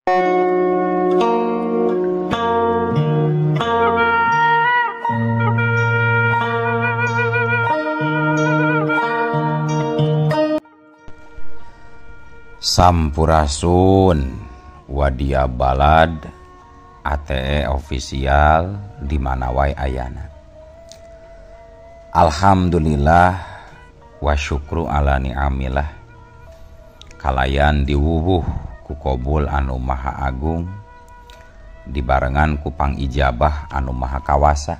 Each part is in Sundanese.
Sampurasun Wadia Balad ATE official di mana wae ayana. Alhamdulillah wa syukru ala ni'amillah. Kalayan diwuwuh ku kobul anu maha agung, dibarengan ku pangijabah anu maha kawasa,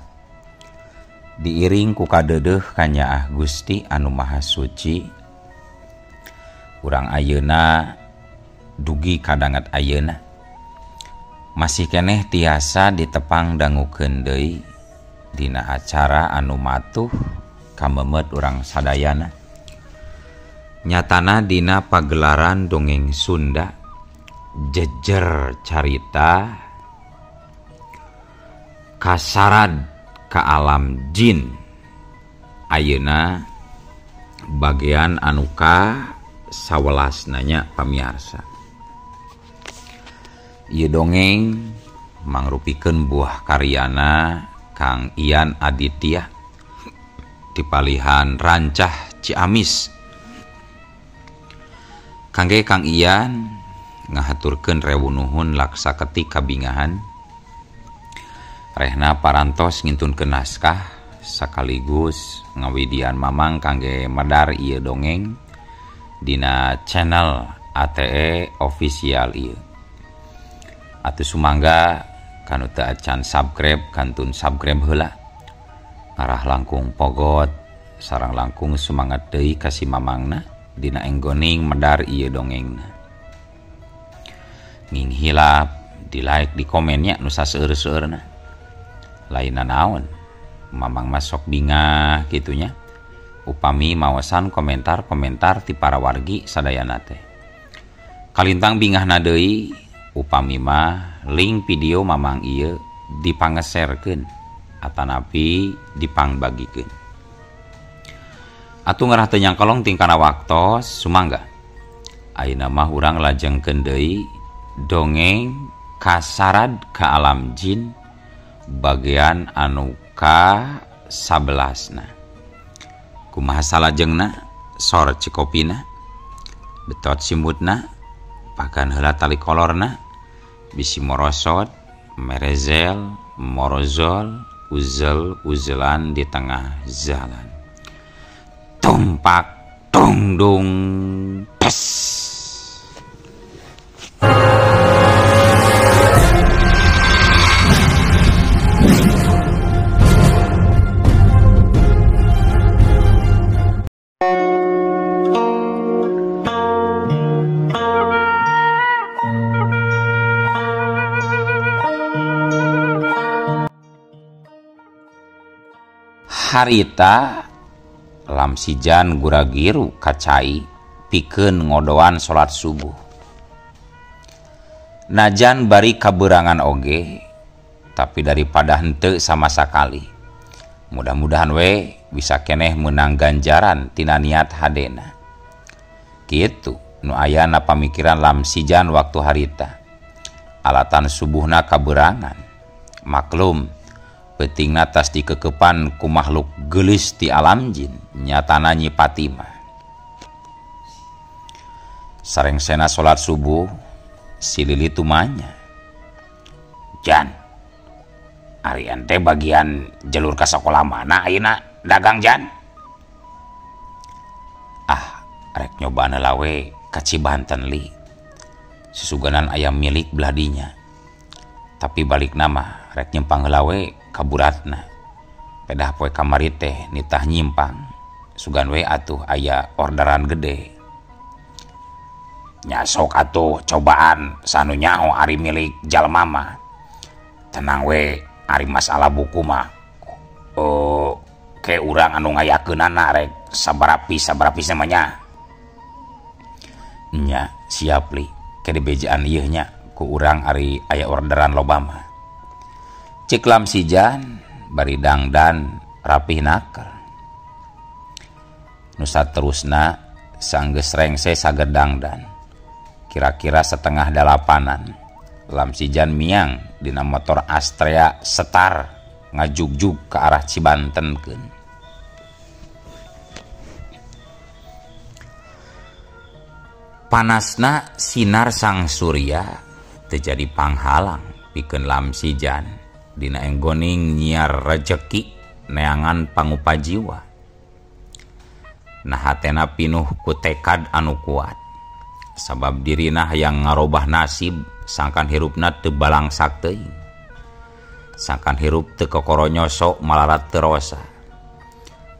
diiring ku kadeudeuh kanyaah Gusti anu maha suci. Urang ayeuna dugi kadanget ayeuna masih keneh tiasa ditepang dangukeun deui dina acara anu matuh kamemet urang sadayana, nyatana dina pagelaran dongeng Sunda jejer carita kasarad ka alam jin. Ayeuna bagian anu ka 11 nanya pamiarsa. Ieu dongeng mangrupikeun buah karyana Kang Ian Aditya dipalihan Rancah Ciamis. Kangge Kang Ian ngahaturkeun rewu nuhun laksa ketik kabingahan. Rehna parantos ngintunkeun naskah sekaligus ngawidian mamang kangge medar ieu dongeng dina channel ATE official ieu. Atuh sumangga kanu teu acan subscribe kantun subscribe heula. Ngarah langkung pogot sareng langkung sumangat deui ka si mamangna dina enggoning medar ieu dongengna. Nging hilap di like di komennya nu saseueur-seueurna. Lainna naon mamang mah sok bingah kitunya upami mawasan komentar-komentar ti para wargi sadayana teh. Kalintang bingahna deui upami mah link video mamang ieu dipangeserkeun atanapi dipangbagikeun. Atuh ngarah teu nyangkolong tingkana waktos sumangga. Ayeuna mah urang lajengkeun deui dongeng kasarad ka alam jin bagian anu ka 11-na. Kumaha salajengna sor cikopina betot simutna pakan heula tali kolorna bisi morosot merezel morozol uzel uzelan di tengah jalan tumpak tungdung pes. Harita Lamsijan guragiru kacai pikeun ngodoan salat subuh. Najan bari kaberangan oge, tapi daripada henteu sama sakali. Mudah-mudahan we bisa keneh menang ganjaran tina niat hadena. Kitu nu ayana pamikiran Lamsijan waktu harita. Alatan subuhna kaberangan. Maklum peutingna tas dikekepan ku makhluk geulis ti alam jin nyatana Nyi Fatimah. Sarengsena salat subuh si Lili tumanya. Jan, ari ente bagian jalur ka sakola mana ayeuna dagang Jan? Ah, rek nyobaan heula we ka Cibanten li. Susuganan ayam milik belah dinya. Tapi balik nama rek nyimpang heula we kaburatna. Pedah poe kamari teh nitah nyimpang. Sugan we atuh aya orderan gede. Nya sok atuh cobaan sanu nyaho ari milik jalma mah. Tenang we ari masalah buku mah. Ke urang anu ngayakeunana rek sabarapi mah nya. Nya siap li ke dibejaan ieu nya ku urang ari aya orderan loba mah. Cik Lamsijan bari dangdan rapih naker. Nu saterusna sanggeus rengse sagedangdan. Kira-kira 7:30. Lamsijan miang dina motor Astrea Setar ngajugjug ke arah Cibantenkeun. Panasna sinar sang surya teu jadi panghalang pikeun Lamsijan dina enggoning nyiar rejeki neangan pangupajiwa. Nah hatena pinuh ku tekad anu kuat sabab dirina hayang ngarobah nasib sangkan hirupna teu balangsak teuing, sangkan hirup teu kokoronyoso malarat teu rosa,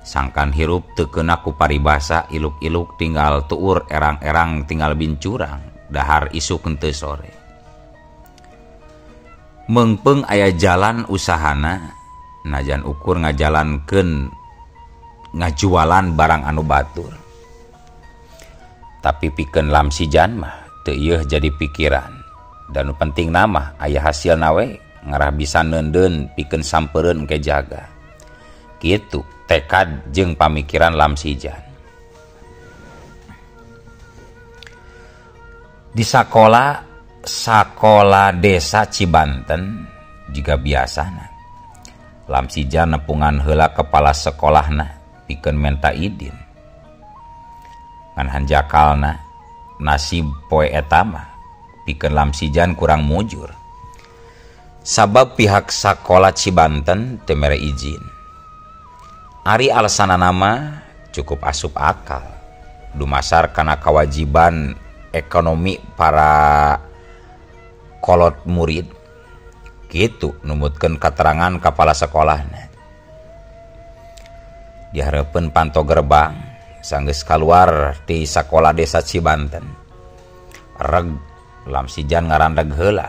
sangkan hirup teu keuna ku paribasa iluk-iluk tinggal tuur erang-erang tinggal bincurang dahar isuk henteu sore. Meungpeung aya jalan usahana najan ukur ngajalankeun ngajualan barang anu batur, tapi pikeun Lamsijan mah teu ieuh jadi pikiran. Dan nu penting nama aya hasilna we ngarah bisa neundeun pikeun sampereun engke jaga. Kitu tekad jeung pamikiran Lamsijan. Di sakola desa Cibanten juga biasana Lamsijan nepungan heula kepala sekolahna pikeun menta idin. Ngan hanjakalna nasib poe eta mah pikeun Lamsijan kurang mujur sabab pihak sakola Cibanten teu mere izin. Ari alasanana mah cukup asup akal dumasar kana kewajiban ekonomi para kolot murid. Kitu numutkeun katerangan kepala sekolahna. Dihareupeun panto gerbang sanggeus kaluar ti sakola desa Cibanten, reg Lamsijan ngarandeg heula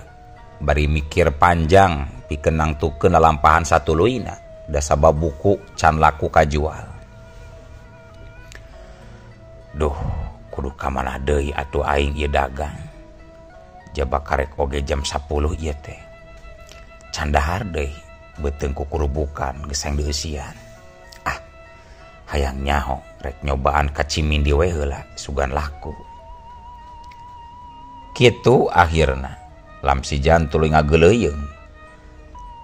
bari mikir panjang pikeun nangtukeun lalampahan satuluyna da sabab buku can laku kajual. Duh, kudu ka mana deui atuh aing ieu dagang. Jaba karek oge jam 10 ieu teh. Can dahar deui beuteung kukurubukan geus hayang dieusian. Ah, hayang nyaho rek nyobaan ka Cimindi we heula sugan laku. Kitu akhirna Lamsijan tuluy ngageuleuyeung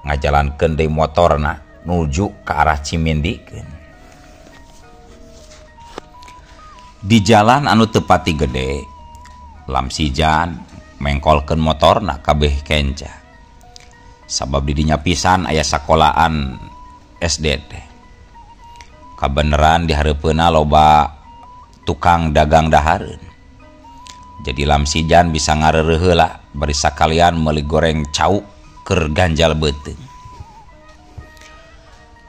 ngajalankeun deui motorna nuju ka arah Cimindikeun. Di jalan anu teu pati gede, Lamsijan mengkolkeun motorna kabeh kenca. Sabab di dinya pisan aya sakolaan SD teh. Kabeneran di hareupeunna loba tukang dagang dahareun. Jadi Lamsijan bisa ngareureuh heula bari sakalian meuli goreng cau keur ganjal beuteung.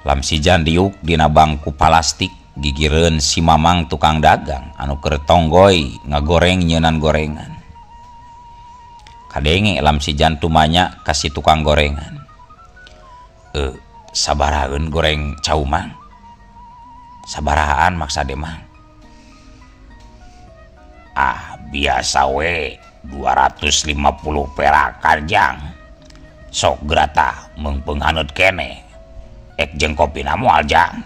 Lamsijan diuk dina bangku plastik gigireun si mamang tukang dagang anu keur tonggoy ngagoreng nyeunan gorengan. Kadenge Lamsijan tumanya ka si tukang gorengan. Sabarahaeun goreng cau mang? Sabarahaan maksa de mang? Ah, biasa we 250 perakan jang. Sok geratah meungpeung haneut keneh. Ek jeung kopina moal jang.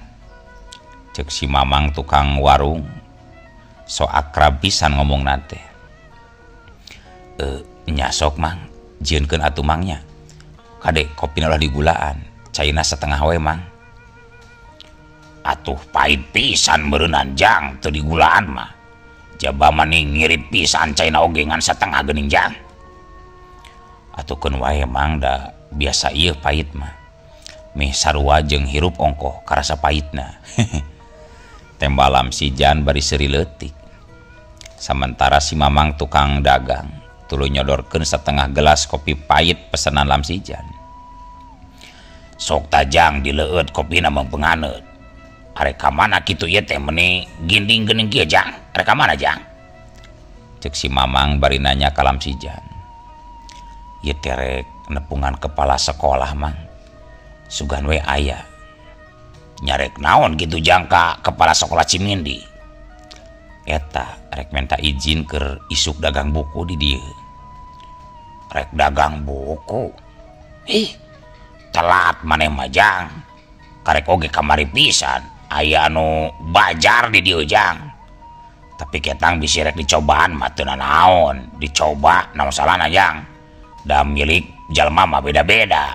Cek si mamang tukang warung so akrab pisan ngomongna teh. Nya sok mang, jieunkeun atuh mangnya. Kade kopina ulah digulaan, caina setengah we mang. Atuh pahit pisan meureunnan jang teu digulaan mah. Jaba maning ngirit pisan caina oge ngan setengah geuning jang. Atuh keun wae mang da biasa ieu pahit mah. Meh sarua jeung hirup ongkoh karasa pahitna. Tembal Lamsijan bari seuri leutik. Samentara si mamang tukang dagang tuluy nyodorkeun setengah gelas kopi pahit pesenan Lamsijan. Sok tajang dileueut kopina meungpeung haneut. Arek ka mana kitu ieu teh meuni ginding geuning kieu jang? Arek ka mana jang? Cek si mamang bari nanya ka Lamsijan. Ieu teh rek nepungan kepala sekolah mang. Sugan we aya. Nyarek naon kitu jang ka kepala sekolah Cimindi? Eta rek minta izin keur isuk dagang buku di dieu. Rek dagang buku? Ih, telat maneh mah jang. Karek oge kamari pisan. Aya anu bajar di dieu jang. Tapi ketang bisi rek dicobaan mah teu nanaon, dicoba naon salahna jang. Da milik jalma mah beda-beda.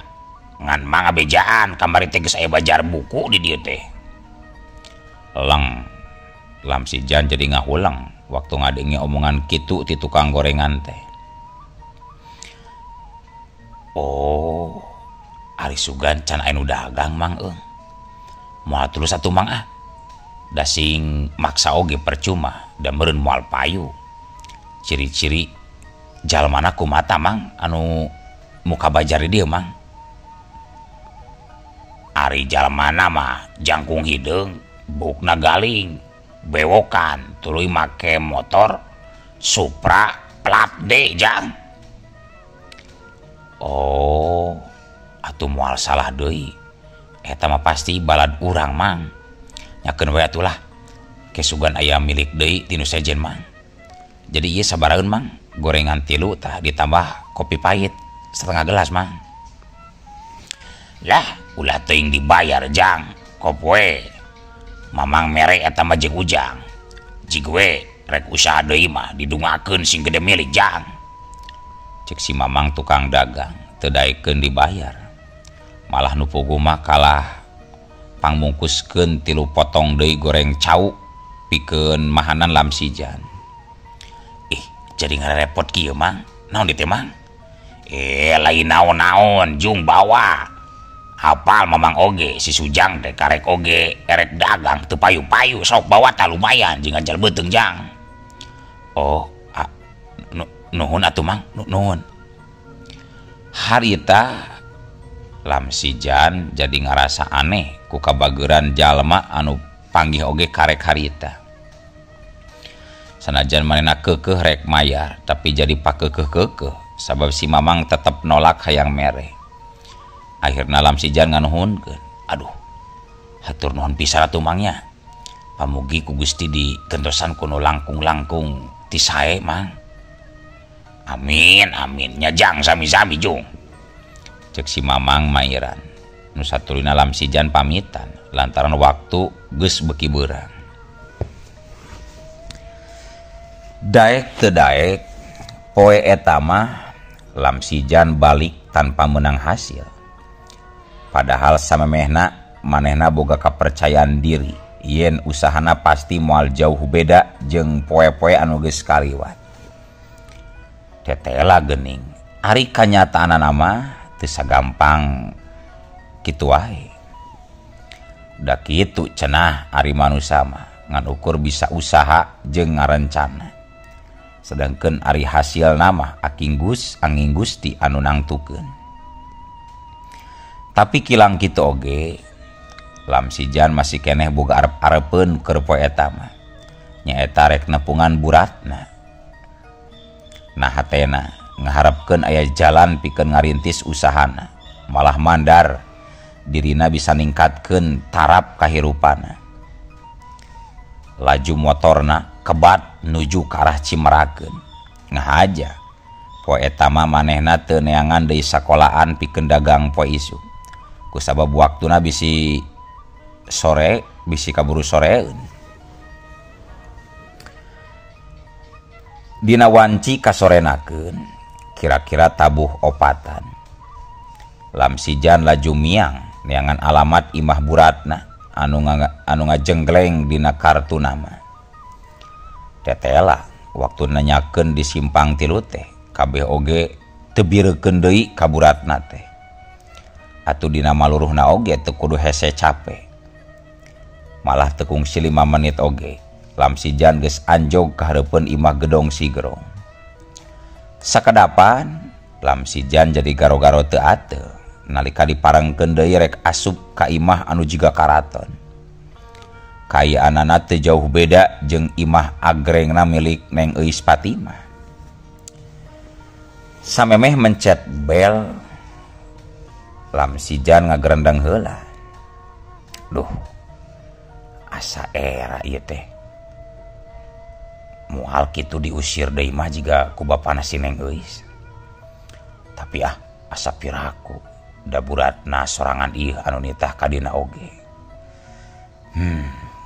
Ngan mah ngabejaan kamari teh geus aya bajar buku di dieu teh. Leng Lamsijan jadi ngahuleng waktu ngadenge omongan kitu ti tukang gorengan teh. Oh, ari sugan can aya nu dagang Mang eung. Moal tulus atuh Mang ah. Da sing maksa oge percuma, da meureun moal payu. Ciri-ciri jalmana kumata Mang anu muka bajar di dieu Mang. Ari jalmana mah jangkung hideung, buukna galing, bewokan, tuluy make motor Supra plat D jang. Oh, atuh moal salah deui. Eta mah pasti balad urang Mang. Nyakeun we atuh lah. Ke sugan aya milik deui ti nu sejen Mang. Jadi ieu sabaraheun Mang? Gorengan 3 tah ditambah kopi pahit setengah gelas Mang. Lah, ulah teuing dibayar jang. Kop we. Mamang mere eta mah jeung Ujang. Jig we rek usaha deui mah didungakeun sing gede milik jang. Cek si Mamang tukang dagang teu daekeun dibayar. Malah nu puguh mah kalah pangmungkuskeun 3 potong deui goreng cau pikeun mahanan Lamsijan. Ih, jadi ngarepot kieu Mang. Naon dieu teh Mang? Lain naon-naon jung bawa. Hafal Mamang oge si Sujang teh karek oge erek dagang teu payu-payu sok bawa tah lumayan jeung ganjal beuteung jang. Oh, nuhun atuh Mang, nuhun. Harita Lamsijan jadi ngarasa aneh ku kabageran jalma anu panggih oge karek harita. Sanajan manehna keukeuh rek mayar, tapi jadi pakeukeuh-keukeuh sabab si Mamang tetep nolak hayang mere. Akhirna Lamsijan nganuhunkeun, aduh, hatur nuhun pisan atuh Mang nya. Pamugi ku Gusti digentosan ku nu langkung-langkung ti sae Mang. Amin amin nya jang sami-sami jung. Cek si Mamang mairan. Nu satuluyna Lamsijan pamitan lantaran waktu geus beuki beurang. Daek teu daek poe eta mah Lamsijan balik tanpa menang hasil. Padahal samemehna manehna boga kepercayaan diri yen usahana pasti moal jauh beda jeung poe-poe anu geus kaliwat. Tetela geuning, ari kanyataanana mah teu sagampang kitu wae. Da kitu cenah ari manusa mah ngan ukur bisa usaha jeung ngarencana. Sedangkeun ari hasilna mah akinggus angin Gusti anu nangtukeun. Tapi kilang kitu oge Lamsijan masih keneh boga arep-arepeun keur poe eta mah. Nyaeta rek nepungan buratna. Nah hatena ngaharepkeun aya jalan pikeun ngarintis usahana, malah mandar dirina bisa ningkatkeun taraf kahirupana. Laju motorna kebat nuju ka arah Cimerakeun. Ngahaja poe eta mah manehna teu neangan deui sakolaan pikeun dagang poe isuk. Kusabab waktuna bisi sore, bisi kaburu soreun. Dina wanci kasorenakeun kira-kira tabuh opatan. Lamsijan laju miang neangan alamat imah buratna anu ngajenggleng dina kartu nama. Tetela waktu nanyakeun di simpang 3 teh kabeh oge teu bireukeun deui ka buratna teh. Atuh dina maluruhna oge teu kudu hese cape. Malah teu kungsi 5 menit oge Lamsijan geus anjog ka hareupeun imah gedong Sigrong. Sakadapan Lamsijan jadi garo-garo teu ateu nalika diparengkeun deui rek asup ka imah anu jiga karaton. Kaayaanana teu jauh beda jeung imah agrengna milik Neng Euis Fatimah. Samemeh mencet bel Lamsijan ngagerendeng heula. Duh, asa era ieu teh. Moal kitu diusir deui mah jiga ku bapana si Neng Euis. Tapi ah, asa piraku da buratna sorangan ieu anu nitah ka dina oge.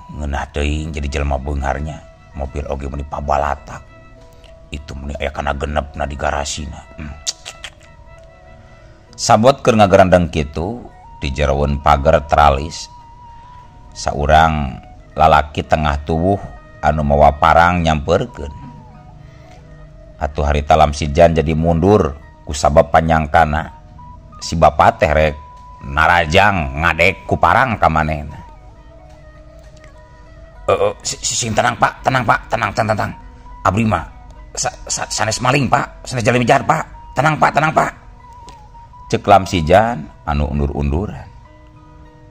Ngeunah teuing jadi jelema beungharnya. Mobil oge meuni pabalatak. Itu meuni aya kana genepna di garasina. Sabot keur ngagerendeng kitu di jeroeun pager teralis saurang lalaki tengah tubuh anu mawa parang nyamperkeun. Atuh harita Lamsijan jadi mundur kusabab panyangkana si bapa teh rek narajang ngadek ku parang ka manehna. Sing tenang Pak, tenang Pak, tenang tenang tenang. Abdi mah sanes maling Pak, sanes jalmi jahat Pak. Tenang Pak, tenang Pak. Cek Lamsijan anu undur-unduran.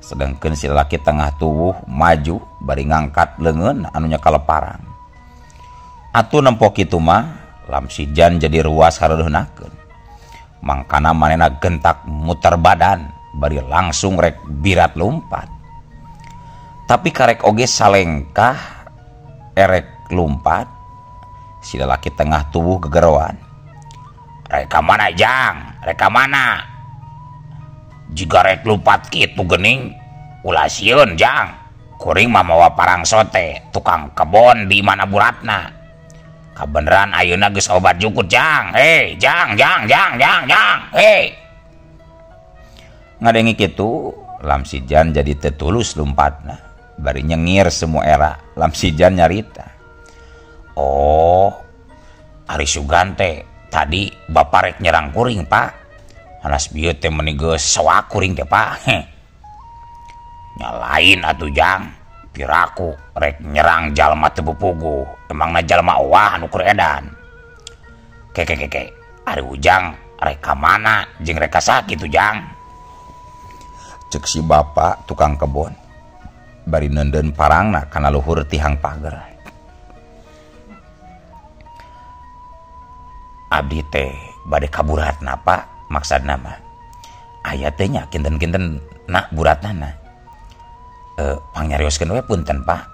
Sedangkan si laki tengah tubuh maju bari ngangkat leungeun anu nyekal parang. Atuh nempo kitu mah Lamsijan jadi ruas hareuhnakeun. Mangkana manehna gentak muter badan bari langsung rek birat lumpat. Tapi karek oge salengkah erek lumpat si lelaki tengah tubuh gegeroan. Rek ka mana jang? Rek ka mana? Jiga rek lumpat kitu geuning ulah sieun jang. Kuring mah mawa parang sote tukang kebon di mana buratna. Kabeneran ayeuna geus obat jukut jang. Hei jang jang jang jang jang. Hei. Ngadengi kitu Lamsijan jadi teu tulus lumpatna. Bari nyengir semua era Lamsijan nyarita. Oh, ari sugan teh tadi bapak rek nyerang kuring Pak. Hanas bieu teh meuni geus soak kuring teh Pak. Nyalain atuh jang. Piraku rek nyerang jalma teu pupuguh. Emangna jalma owah anu keur edan. Ke ke ke ke. Ari ujang rek ka mana jeung rek ka sakitu jang. Cek si bapak tukang kebon. Bari neundeun parangna kana luhur tihang pager. Abdi teh bade ka buratna Pak, maksudna mah. Aya teh nya kinten-kinten nak buratna. Pangnarioskeun we punten Pak.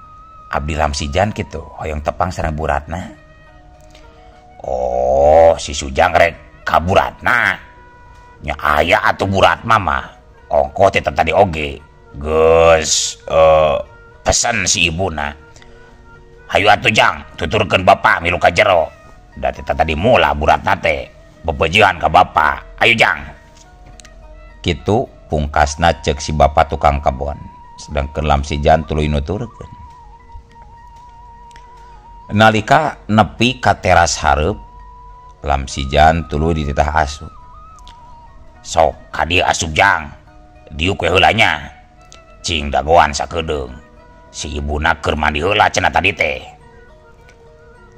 Abdi Lamsijan kitu hoyong tepang sareng buratna. Oh, si Sujang rek ka buratna. Nya aya atuh buratna mah. Ongkoh teh tadi oge geus pesen si ibuna. Hayu atuh jang, tuturkeun bapak milu ka jero. Da teh tadi mula buratna teh bebejian ka bapak. Ayo jang. Kitu pungkasna ceuk si bapak tukang kebon. Sedangkan Lamsijan tuluy nuturkeun. Nalika nepi ka teras hareup, Lamsijan tuluy dititah asup. Sok ka dieu asup jang. Diuk we heula nya. Cing dagoan sakedeung. Si ibuna keur mandi heula cenah tadi teh.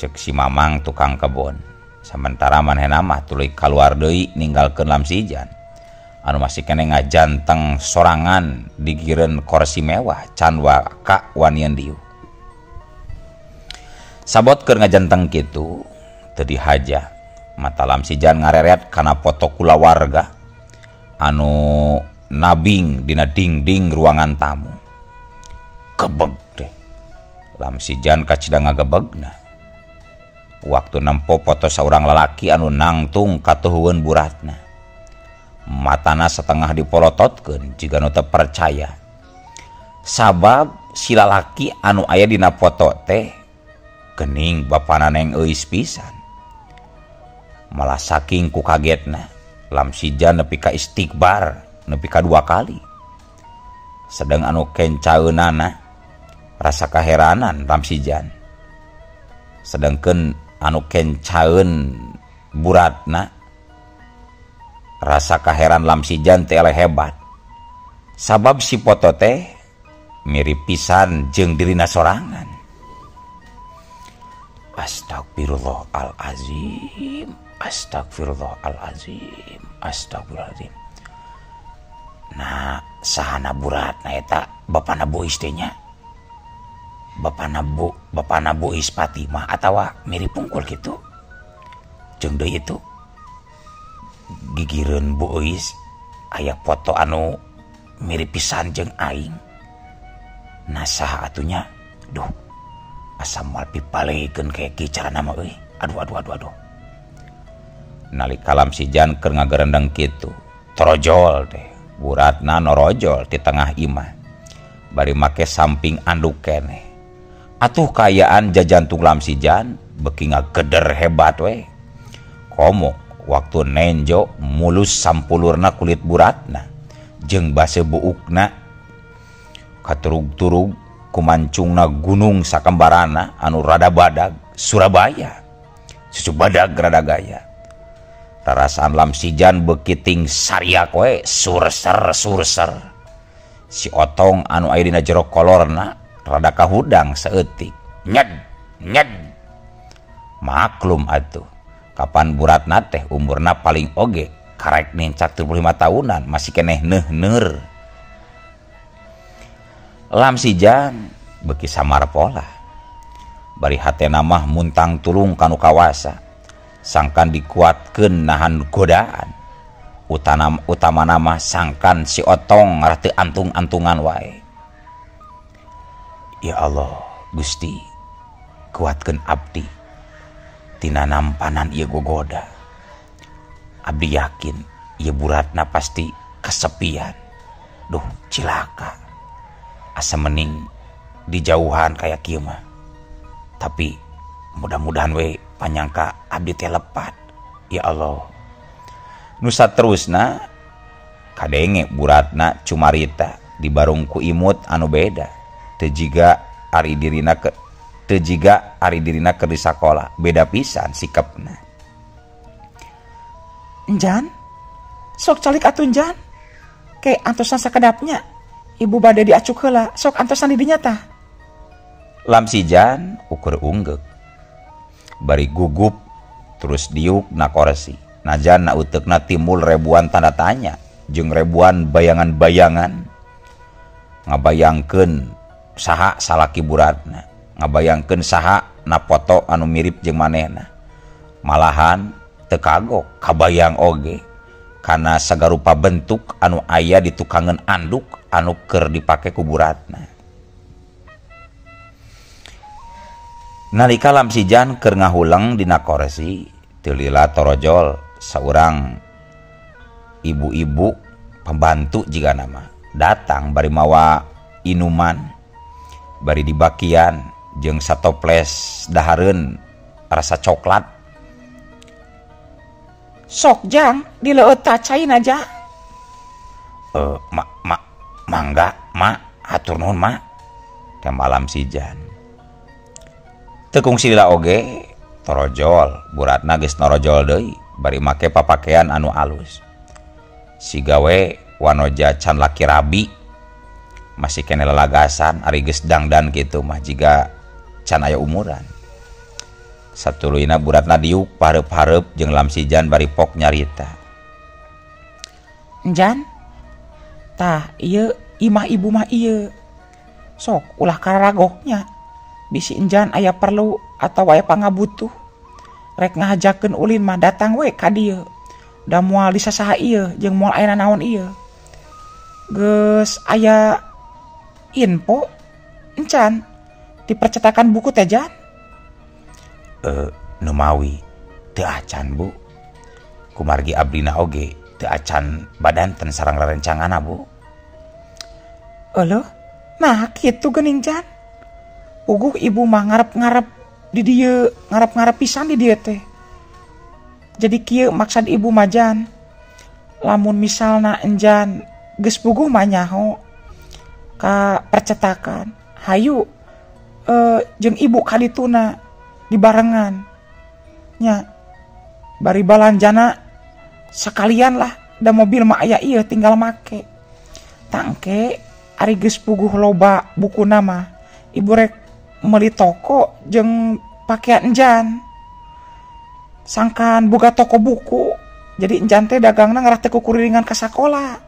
Cek si mamang tukang kebon. Samentara manehna mah tuluy kaluar deui ninggalkeun Lamsijan. Anu masih keneh ngajanteng sorangan digireun korsi mewah can waka wanian dieu. Sabot keur ngajanteng kitu teu dihaja. Mata Lamsijan ngareret kana foto kulawarga anu nabing dina dingding ruangan tamu. Gebeg teh. Lamsijan kacida ngagebegna. Waktu nempo foto saurang lalaki anu nangtung katuhueun buratna. Matana setengah dipolototkeun jiga nu teu percaya. Sabab si lalaki anu aya dina foto teh geuning bapana Neng Euis pisan. Malah saking ku kagetna Lamsijan nepi ka istikbar nepi ka 2 kali. Sedang anu kencaeunana rasa kaheranan Lamsijan. Sedangkeun anu kencaeun buratna rasa kaheran Lamsijan teh eleh hebat. Sabab si foto teh mirip pisan jeung dirina sorangan. Astagfirullahalazim, astagfirullahalazim, astagfirullahalazim. Nah, sahana buratna eta bapana Bu Is teh nya. Bapana Bu Is Fatimah atawa mirip pungkul kitu. Jeung deui itu gigireun Bu Is aya foto anu mirip pisan jeung aing. Nah saha atunya? Duh, asa moal pipalekeun kayak kieu carana mah euy. Aduh aduh aduh aduh. Nalika Lamsijan keur ngagerendeng kitu, torojol teh buratna norojol di tengah imah. Bari make samping anduk keneh. Atuh kaayaan jajantung Lamsijan beuki ngageder hebat we. Komo Waktu nenjo mulus sampulurna kulit buratna jeung base buukna katurug-turug kumancungna gunung sakambarana anu rada badag Surabaya susu badag rada gaya. Rarasaan Lamsijan beuki ting sariak we surser surser. Si Otong anu aya dina jero kolorna rada kahudang saeutik nyed nyed. Maklum atuh kapan buratna teh umurna paling oge karek nincak 35 tahunan masih keneh neuh-neur. Lamsijan beuki samar pola bari hatena mah muntang tulung kanu kawasa sangkan dikuatkeun nahan godaan utamana mah sangkan si Otong ngarah teu antung-antungan wae. Ya Allah Gusti, kuatkeun abdi tina nampanan ieu gogoda. Abdi yakin ieu buratna pasti kesepian. Duh cilaka, asa mening dijauhan kaya kieu mah. Tapi mudah-mudahan we panyangka abdi teh lepat. Ya Allah. Nu saterusna kadenge buratna cumarita di barung ku imut anu beda. Teu jiga ari dirina ke teu jiga ari dirina keur di sakola, beda pisan sikapna. Enjan, sok calik atuh enjan. Ke antosan sakedapnya. Ibu bade diacuk heula, sok antosan di dinya tah. Lamsijan ukur unggeuk. Bari gugup terus diuk na korsi. Najan na uteukna timbul ribuan tanda tanya jeung ribuan bayangan-bayangan. Ngabayangkeun saha salaki buratna, ngabayangkeun saha na foto anu mirip jeung manehna. Malahan teu kagok kabayang oge kana sagarupa bentuk anu aya di tukangeun anduk anu keur dipake ku buratna. Nalika Lamsijan keur ngahuleng dina korsi, teu lila torojol saurang ibu-ibu pembantu jigana mah datang bari mawa inuman, bari dibakian jeung satoples dahareun rasa coklat. Sok jang dileueut ta caina ja. Mangga ma, hatur nuhun ma. Teh Lamsijan. Teu kungsi lila oge torojol buratna geus norojol deui bari make papakean anu alus. Siga we wanoja can laki rabi masih kene lelagasan ari geus dangdan kitu mah jiga can aya umuran. Satuluyna buratna diuk pareup-hareup jeung Lamsijan bari pok nyarita. Enjan, tah ieu imah ibu mah ieu. Sok ulah kararagoknya. Bisi enjan aya perlu atau aya pangabutuh. Rek ngahajakeun ulin mah datang we ka dieu. Da moal disasaha ieu jeung moal aya nanaon ieu. Geus aya info encan di percetakan buku teh jan. Nu mawi teu acan bu. Kumargi abdina oge teu acan badanten sareng rerencanganna bu. Euleuh, nah kitu geuning jan. Puguh ibu mah ngarep-ngarep di dieu, ngarep-ngarep pisan di dieu teh. Jadi kieu maksad ibu mah jan. Lamun misalna enjan geus puguh mah nyaho ka percetakan. Hayu jeung ibu kadituna dibarengan. Nya bari balanjana sekalian lah, da mobil mah aya ieu tinggal make. Tangke ari geus puguh loba bukuna mah ibu rek meuli toko jeung pakaian enjan. Sangkan boga toko buku, jadi enjan teh dagangna ngarah teu kukurilingan ka sakola.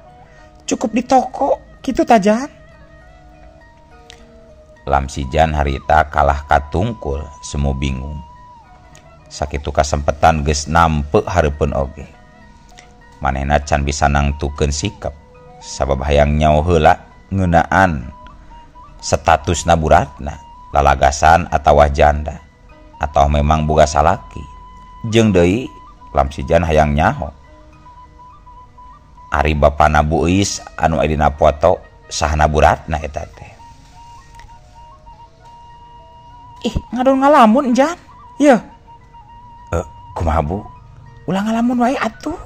Cukup di toko kitu ta jan. Lamsijan harita kalah katungkul semu bingung. Sakitu kasempetan geus nampe hareupeun oge. Manehna can bisa nangtukeun sikap sabab hayang nyaho heula ngeunaan statusna buratna, lalagasan atawa janda atau memang boga salaki. Jeung deui Lamsijan hayang nyaho ari bapana Bu Euis anu aya dina foto sahana buratna eta teh. Ih, ngadon ngalamun jan. Yeuh. Kumaha bu? Ulah ngalamun wae atuh.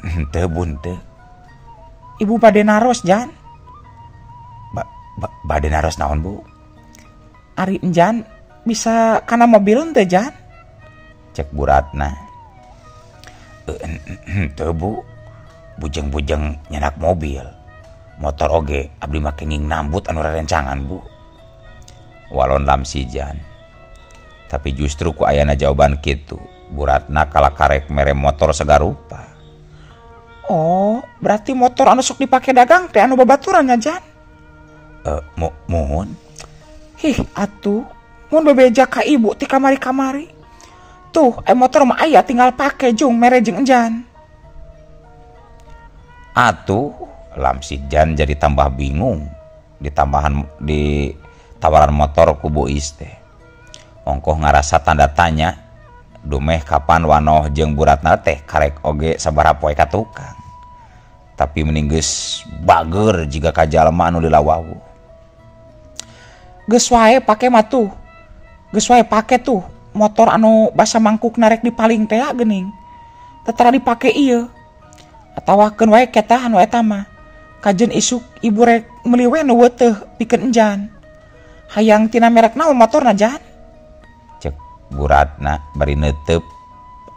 Henteu Bu henteu. Ibu bade naros Jan. Bade naros naon Bu? Ari Enjan bisa kana mobil henteu Jan? Cek Bu Ratna. Henteu Bu. Bujeng-bujeng nyenak mobil. Motor oge abdi mah kenging nambut anu rerencangan Bu. Walon Lamsijan. Tapi justru ku ayana jawaban kitu, Bu Ratna kalah karek mere motor segarupa. Oh, berarti motor anu sok dipake dagang teh anu babaturan nya Jan? Muhun. Hih atuh, mun bebeja ka ibu ti kamari-kamari. Tuh, motor mah aya tinggal pake jung mere jeung Enjan. Atuh, Lamsijan jadi tambah bingung ditambahan di tawaran motor ku Bu Is teh. Ongkoh ngarasa tanda tanya dumeh kapan wanoh jeung Bu Ratna teh karek oge sabaraha poe ka tukang. Tapi mending geus bager jiga ka jalma anu lila wawuh. Geus wae pake mah tuh. Geus wae pake tuh motor anu basa mangkuk narek dipaling teh geuning. Tetara dipake ieu. Atawa keun wae ketah anu eta mah. Kajen isuk ibu rek meuli we nu weuteuh pikeun Enjan. Hayang tina merek naon motorna Jan? Cek Bu Ratna bari neuteup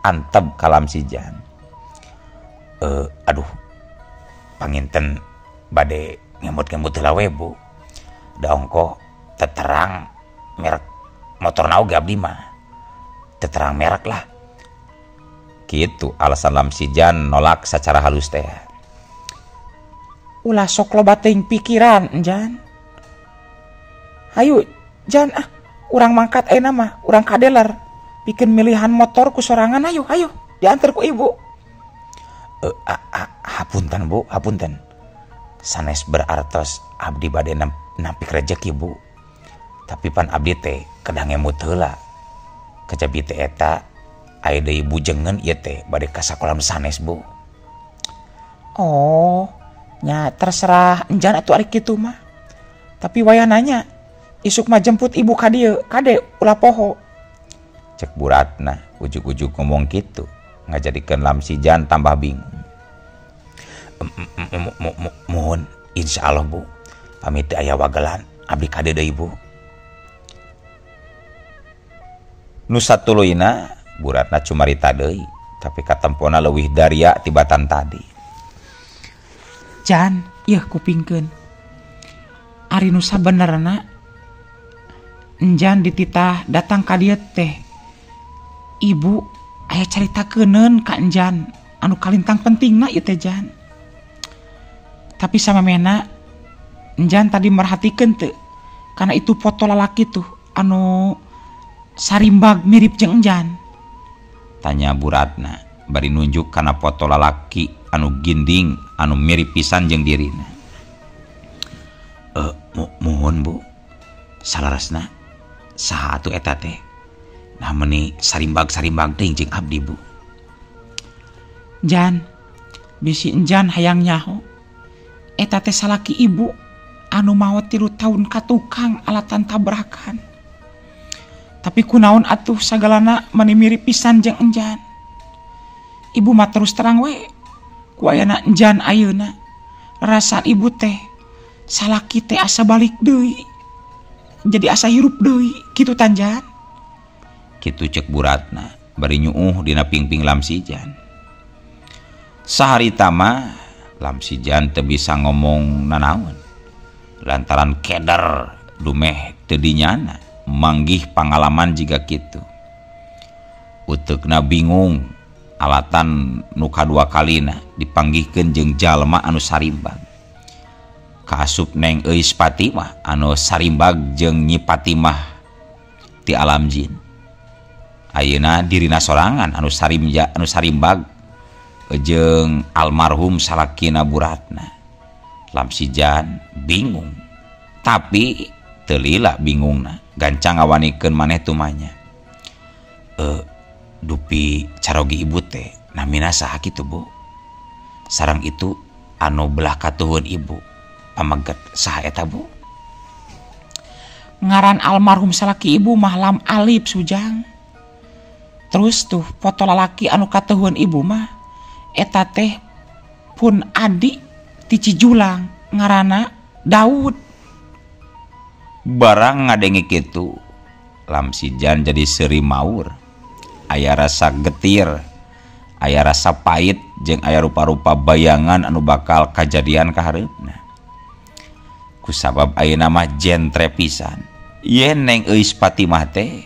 antep ka Lamsijan. Aduh. Panginten bade ngemut-ngemut heula we Bu. Da ongkoh teterang merek motorna oge abdi mah. Teterang merek lah. Kitu alasan Lamsijan nolak secara halus teh. Ulah sok loba teuing pikiran Jan. Hayu Jan ah, urang mangkat ayeuna mah, urang ka dealer. Pikeun milihan motor ku sorangan ayo, ayo diantar ku ibu. Hapunten Bu, hapunten. Sanes berartos abdi bade nampik rejeki Bu. Tapi pan abdi teh kedah ngemut heula. Kejabi teh eta aya deui bujengeun ieu teh bade ka sakola nu sanes Bu. Oh, nya terserah Enjan atuh ari kitu mah. Tapi wayah nanya, isuk mah jemput ibu ka dieu, kade ulah poho. Cek Bu Ratna ujug-ujug ngomong kitu, ngajadikeun Lamsijan tambah bingung. Mohon insyaallah Bu, pamit teu aya wagelan, abdi kade deui Bu. Nu satuluyna Bu Ratna cumarita deui, tapi katempona leuwih daria tibatan tadi. Jan, ieu kupingkeun. Ari nu sabenerna Enjan dititah datang ka dieu teh. Ibu aya carita keuneun ka Enjan anu kalintang pentingna ieu teh Jan. Tapi samamehna Enjan tadi merhatikeun teu kana itu foto lalaki tuh anu sarimbag mirip jeung Enjan. Tanya Bu Ratna bari nunjuk kana foto lalaki anu ginding anu mirip pisan jeung dirina. Muhun Bu, salarasna saha atuh eta teh? Nah meuni sarimbag-sarimbag teuing jeung abdi Bu. Jan, bisi Enjan hayang nyaho. Eta teh salaki ibu anu maot 3 tahun ka tukang alatan tabrakan. Tapi kunaon atuh sagalana mani mirip pisan jeung Enjan. Ibu mah terus terang we ku ayana Enjan ayeuna. Rasa ibu teh salaki teh asa balik deui. Jadi asa hirup deui kitu Tanjan. Kitu cek Bu Ratna bari nyuuh dina pingping Lamsijan. Saharita mah Lamsijan teu bisa ngomong nanaon lantaran keder dumeh teu dinyana manggih pangalaman jiga kitu. Uteukna bingung alatan nu kadua kalina dipanggihkeun jeung jalma anu sarimbag. Kaasup Neng Euis Fatimah anu sarimbag jeung Nyi Fatimah ti alam jin. Ayeuna dirina sorangan anu sarimja anu sarimbag jeung almarhum salakina Bu Ratna. Lamsijan bingung, tapi teu lila bingungna, gancang ngawanikeun maneh tumanya. Dupi carogi ibu teh namina saha kitu Bu? Sareng itu anu belah katuhun ibu pameget saha eta Bu? Ngaran almarhum salaki ibu mah Lam Alif Sujang. Terus tuh foto lalaki anu kateuheun ibu mah eta teh pun adi ti Cijulang ngaranna Daud. Barang ngadenge kitu Lamsijan jadi seuri maur. Aya rasa getir, aya rasa pahit jeung aya rupa-rupa bayangan anu bakal kajadian ka hareupna. Kusabab ayeuna mah jentre pisan. Yen Neng Euis Fatimah teh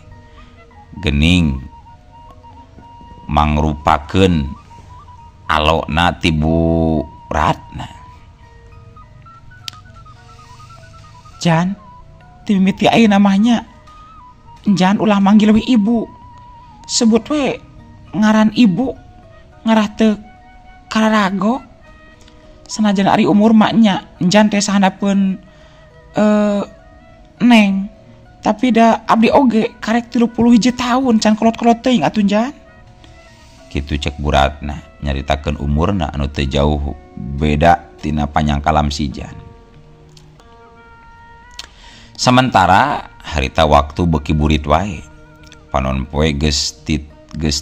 geuning mangrupakeun alona ti Bu Ratna. Jan, ti mimiti ayeuna mah nya jangan ulah manggil we ibu. Sebut we ngaran ibu ngarah teu kararago. Sanajan ari umur mah nya jan teh sahandapeun neng. Tapi da abdi oge karek 31 tahun can kolot-kolot teuing atuh jan. Kitu cek Bu Ratna nyaritakeun umurna anu teu jauh beda tina panyangka Lamsijan. Sementara harita waktu beuki burit wae. Panon poe geus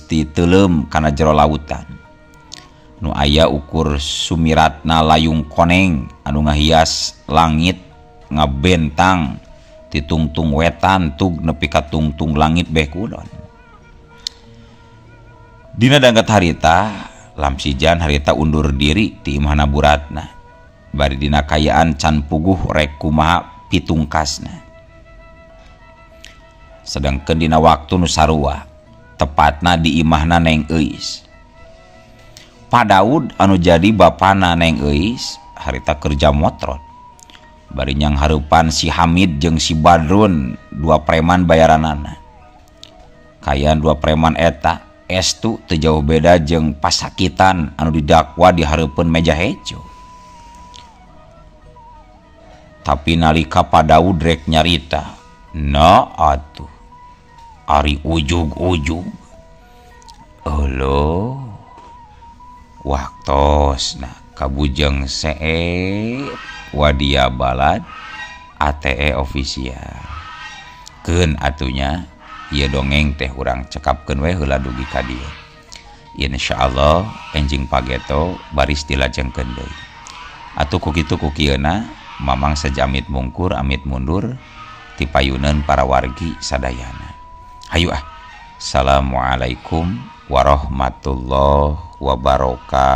titeuleum kana jero lautan. Nu aya ukur sumiratna layung koneng anu ngahias langit ngabentang ti tungtung wetan tug nepi ka tungtung langit beh kulon. Dina dangkat harita Lamsijan harita undur diri ti imahna Bu Ratna. Bari dina kayaan can puguh rek kumaha pitungkasna. Sedangkeun dina waktu nu sarua tepatna di imahna Neng Euis. Pak Daud anu jadi bapana Neng Euis harita kerja motrot. Bari nyang hareupan si Hamid jeung si Badrun dua preman bayaranana. Kayan dua preman eta estu teu jauh beda jeung pasakitan anu didakwa di hareupeun meja hejo. Tapi nalika Pak Daud rek nyarita, "Na atuh ari ujug-ujug." Euleuh. Waktosna kabujeng see wadia balad ATE official. Keun atunya ieu dongeng teh urang cekapkeun we heula dugi ka dieu. Insyaallah enjing pageto baris dilajengkeun deui. Atuh ku kitu ku kieuna Mamang sejamit mungkur amit mundur ti payuneun para wargi sadayana. Hayu ah. Assalamualaikum warahmatullahi wabarakatuh.